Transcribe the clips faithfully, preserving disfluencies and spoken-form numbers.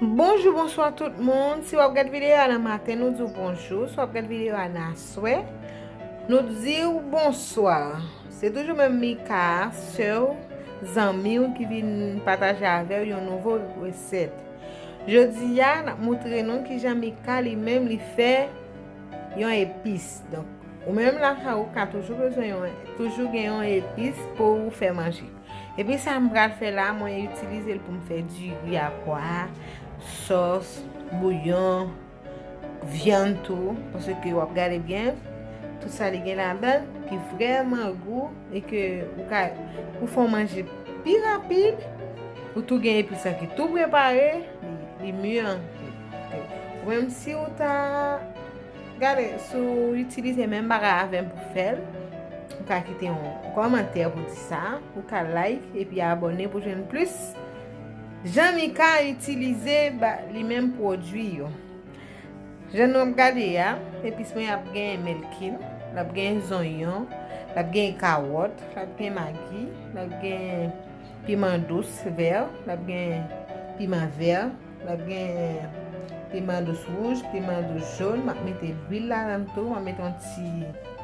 Bonjou, bonswa tout moun. Si w ap gad videyo a nan maten, nou di w bonjou. Si w ap gad videyo a nan aswè, nou di w bonswa. Se toujou menm Mika, sè w, zanmi w ki vin pataje avè w yon nouvo resèt. Jodi a, n ap montre nou kijan Mika li menm li fè yon epis. Donk, ou menm lakay ou ka toujou bezwen yon, toujou gen yon epis pou ou fè manje. Epi sa m pral fè la, mwen itilize l pou m fè diri a pwa, sòs, bouyon, vyann tou, paske w ap gade byen, tout sa li gen ladan l ki vrèman gou e ke ou ka, pou fè w manje pi rapid, ou tou gen epis la ki tou prepare, li, li mye anpil. Ou menm si ou ta gade, si w itilize menm bagay avè m pou fè l, ou ka kite yon kòmantè pou di sa, ou ka like epi abòne pou jwenn plis jan Mika itilize ba, li menm pwodui yo. Jan nou ap gade a, epis mwen ap gen melkin, l ap gen zonyon, l ap gen kawòt, l ap gen magi, l ap gen piman dous vè, l ap gen piman vè, l ap gen piman dous wouj, piman dous jòn. M ap mete lwil ladan tou, m ap mete yon ti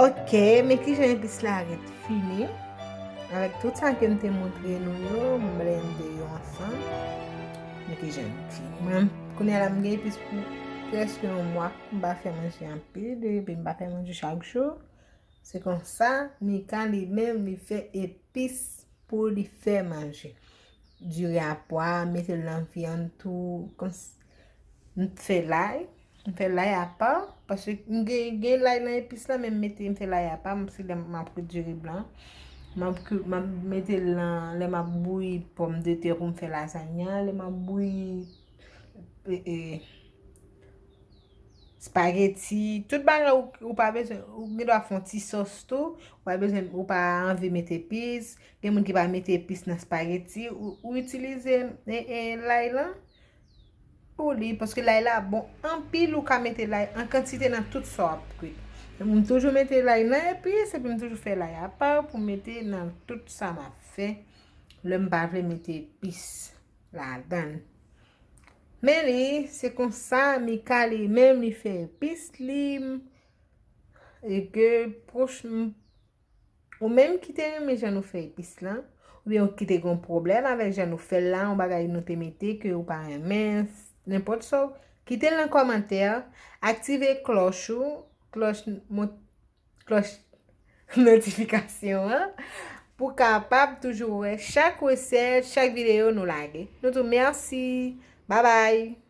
Ok, men kijan epis la ret fini. Avèk tout sa ke m te montre nou yo, m blende yo ansanm. Men kijan l fini. Mwen, kounye a la, m gen epis pou prèske yon mwa. M pa fè manje anpil, epi m pa fè manje chak jou. Se konsa, Mika li menm, li fè epis pou li fè manje. Diri a pwa, mete l nan vyann tou, kons-, m fè lay, m fè lay apa, paske m gen, gen lay nan epis la, men m mete, m fè lay apa, m, se lè m ap kwit diri blan. M ap kwi-, m ap mete l nan, lè m ap bouyi pòmdetè pou m fè lazanya, lè m ap bouyi, e, e, spageti, tout bagay ou, ou pa bezwen, ou gen dwa fè yon ti sòs tou, ou pa bezwen, ou pa anvi mete epis, gen moun ki pa mete epis nan spageti, ou, ou itilize, e, e, lay lan pou li, paske lay la bon anpil, ou ka mete lay an kantite nan tout sa w ap kwit. M toujou mete lay nan epis, epi m toujou fè lay apa pou mete nan tout sa m ap fè, lè m pa vle mete epis ladan l. Men li, se konsa, Mika li menm, li fè epis li, e ke pwòch, ou menm ki te renmen jan nou fè epis lan, oubyen ou ki te gen pwoblèm avèk jan nou fè l la, yon bagay nou te mete ke ou pa renmen, nenpòt sa, kite l nan kòmantè, aktive klòch ou, klòch mont-, klòch notifikasyon an, pou kapab toujou wè chak resèt, chak videyo nou lage. Nou di w mèsi. Babay!